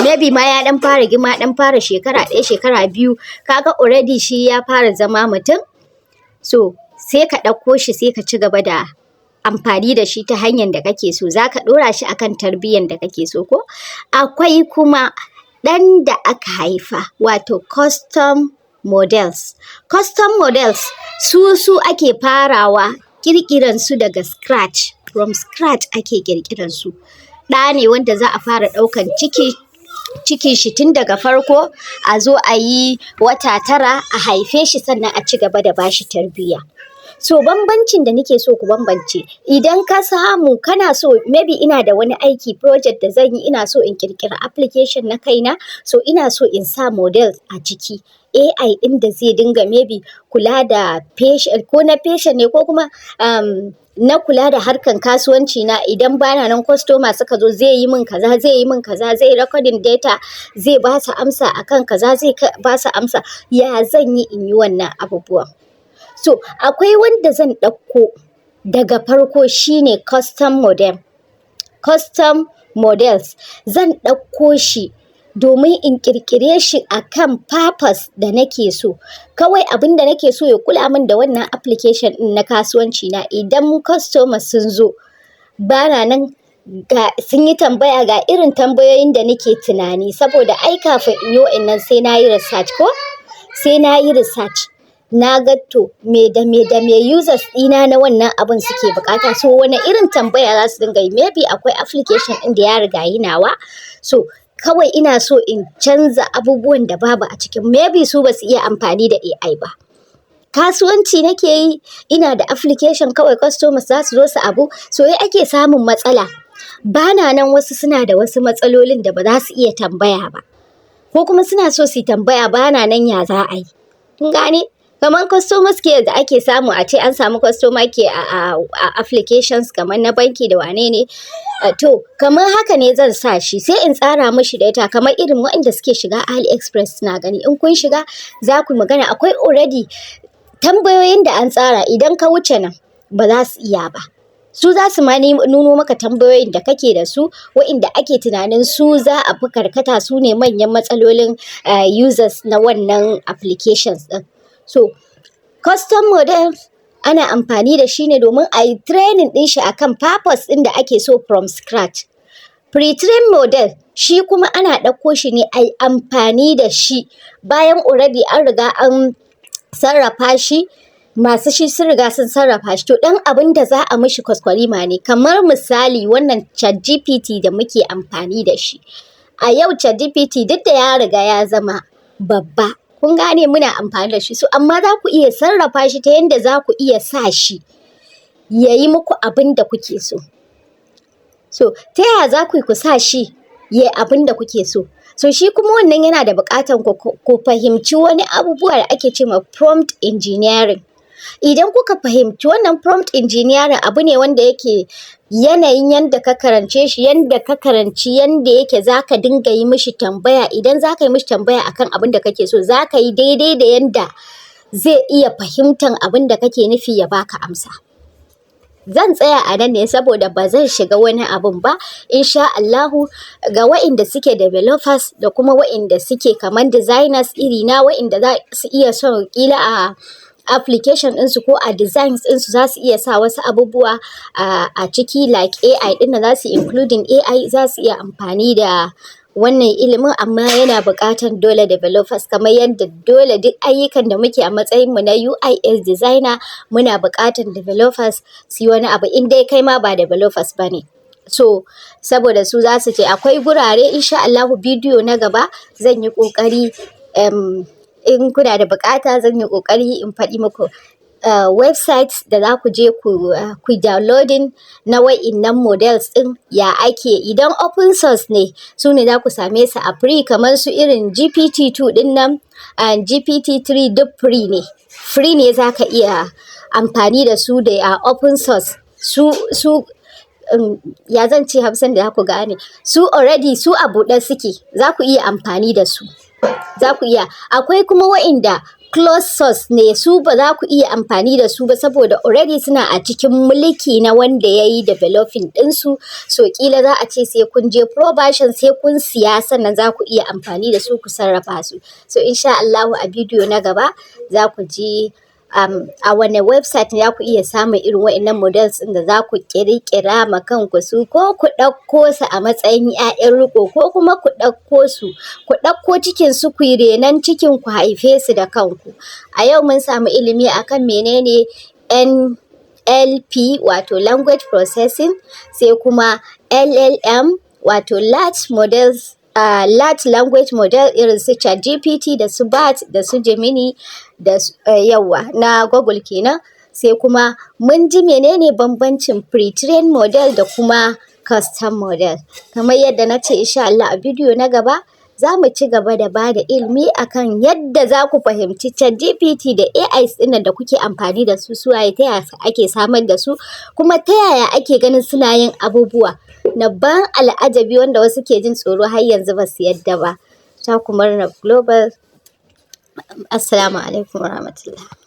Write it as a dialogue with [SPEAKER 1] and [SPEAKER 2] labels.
[SPEAKER 1] Maybe ma ya ɗan fara girma, ɗan fara shekara 1, shekara 2, kaga already shi ya fara zama mutum. So sai ka ɗauko shi, sai ka ci gaba da amfani da shi ta hanyar da kake so, za ka ɗora shi akan tarbiyyan da kake so. Ko akwai kuma ɗan da aka haifa, wato custom models. Custom models su ake farawa ƙirƙiran su daga scratch, from scratch ake ƙirƙiran su. Ɗa ne wanda za a fara ɗaukan ciki, cikin shi tun daga farko, a zo a yi wata 9 a haife shi, sannan a ci gaba da bashi tarbiyya. So bambancin da nake so ku bambance, idan ka samu kana so, maybe ina da wani aiki, project da zan yi, ina so in ƙirƙira application na kaina, so ina so in sa model a ciki, AI ɗin da zai dinga maybe kula da patient, ko na patient ne, ko kuma na kula da harkan kasuwanci na, idan bana nan customer suka zo, zai yi min kaza, zai yi min kaza, zai recording data, zai ba su amsa akan kaza, zai ba su amsa. Ya zan yi in yi wannan abubuwan? So akwai wanda zan ɗauko daga farko, shine custom model. Custom models zan ɗauko shi domin in ƙirƙire shi akan purpose da nake so. Kawai abin da nake so, ya kula min da wannan application ɗin na kasuwanci na. Idan customers sun zo bana nan, ga sun yi tambaya, ga irin tambayoyin da nake tunani, saboda ai kafin in yi wa'innan sai na yi research, ko? Sai na yi research. Na ga to, me da me da me users ɗina na wannan abun suke buƙata. So wane irin tambaya za su dinga yi? Maybe akwai application ɗin da ya riga yi nawa. So kawai ina so in canza abubuwan da babu a cikin. Maybe su ba su iya amfani da AI ba. Kasuwanci nake yi, ina da application, kawai customers za su zo su abu. So ake samun matsala. Bana nan, wasu suna da wasu matsalolin da ba za su iya tambaya ba. Ko kuma suna so su yi tambaya bana nan, ya za a yi? Kun gane? Kamar customers care da ake samu, a ce an samu customer care a applications kamar na banki da wane ne. To kamar haka ne zan sa shi, sai in tsara mishi data, kamar irin waɗanda suke shiga AliExpress suna gani. In kun shiga za ku yi magana, akwai already tambayoyin da an tsara, idan ka wuce nan ba za su iya ba. Su za su ma nuno maka tambayoyin da kake da su, waɗanda ake tunanin su za a fi karkata, su ne manyan matsalolin users na wannan applications ɗin. So custom model ana amfani da shi ne domin a yi training ɗin shi akan purpose ɗin da ake so from scratch. Pre-trained model shi kuma ana ɗauko shi ne a yi amfani da shi bayan already an riga an sarrafa shi, masu shi sun riga sun sarrafa shi. To ɗan abin da za a mishi kwaskwarima ne, kamar misali wannan ChatGPT da muke amfani da shi. A yau ChatGPT duk da ya riga ya zama babba, kun gane, muna amfani da shi. So amma za ku iya sarrafa shi ta yanda za ku iya sa shi ya yi muku abin da kuke so. So ta yaya za ku yi ku sa shi ya yi abin da kuke so? So shi kuma wannan yana da buƙatan ku fahimci wani abubuwa da ake ce ma prompt engineering. Idan kuka fahimci wannan prompt engineering, abu ne wanda yake yanayin yanda ka karance shi, yanda ka karanci yanda yake, za ka dinga yi mishi tambaya. Idan za ka yi mishi tambaya akan abin da kake so, za ka yi daidai da yanda zai iya fahimtan abin da kake nufi ya baka amsa. Zan tsaya a nan ne saboda ba zan shiga wani abun ba. Insha Allahu, ga wa'inda suke developers da kuma wa'inda suke kaman designers irina, wa'inda za su iya son ƙila a application ɗinsu ko a designs ɗinsu za su iya sa wasu abubuwa a ciki like AI ɗin nan, za su including AI, za su iya amfani da wannan ilimin, amma yana buƙatar dole developers, kamar yadda dole duk ayyukan da muke a matsayin mu na UI designer muna buƙatar developers su yi wani abu, in dai kai ma ba developers ba ne. So saboda su za su ce akwai gurare. Insha Allahu, bidiyo na gaba zan yi ƙoƙari, in kuna da buƙata, zan yi ƙoƙari in faɗi muku website da za ku je ku downloading na wa'innan models ɗin, ya ake. Idan open source ne, su ne za ku same su a free, kamar su irin GPT-2 ɗin nan and GPT-3, duk free ne. Free ne, za ka iya amfani da su da a open source. Su ya zan ce Hausan da za ku gane? Su already su a buɗe suke, za ku iya amfani da su. Za ku iya. Akwai kuma wa'inda Closed source ne su, ba za ku iya amfani da su ba saboda already suna a cikin mulki na wanda ya yi developing ɗinsu. So ƙila za a ce sai kun je pro version, sai kun siya, sannan za ku iya amfani da su ku sarrafa su. So insha Allahu a bidiyo na gaba za ku ji a wane website za ku iya samun irin waɗannan models ɗin da za ku ƙirƙira ma kanku su, ko ku ɗauko su a matsayin 'ya'yan riƙo, ko kuma ku ɗauko su, ku ɗauko cikin su, ku yi renon cikin, ku haife su da kanku. A yau mun samu ilimi akan menene NLP, wato language processing, sai kuma LLM, wato large language model, irin su ChatGPT da su Bard da su Gemini da yawwa na Google kenan. Sai kuma mun ji menene bambancin pre-trained model da kuma custom model. Kamar yadda na ce, insha Allah a bidiyo na gaba za mu ci gaba da ba da ilimi akan yadda za ku fahimci ChatGPT da AIs ɗin da kuke amfani da su, su waye, ta yaya ake samar da su, kuma ta yaya ake ganin suna yin abubuwa na ban al'ajabi wanda wasu ke jin tsoro, har yanzu ba su yadda ba. Taku Murna Global. Assalamu alaikum warahmatullah.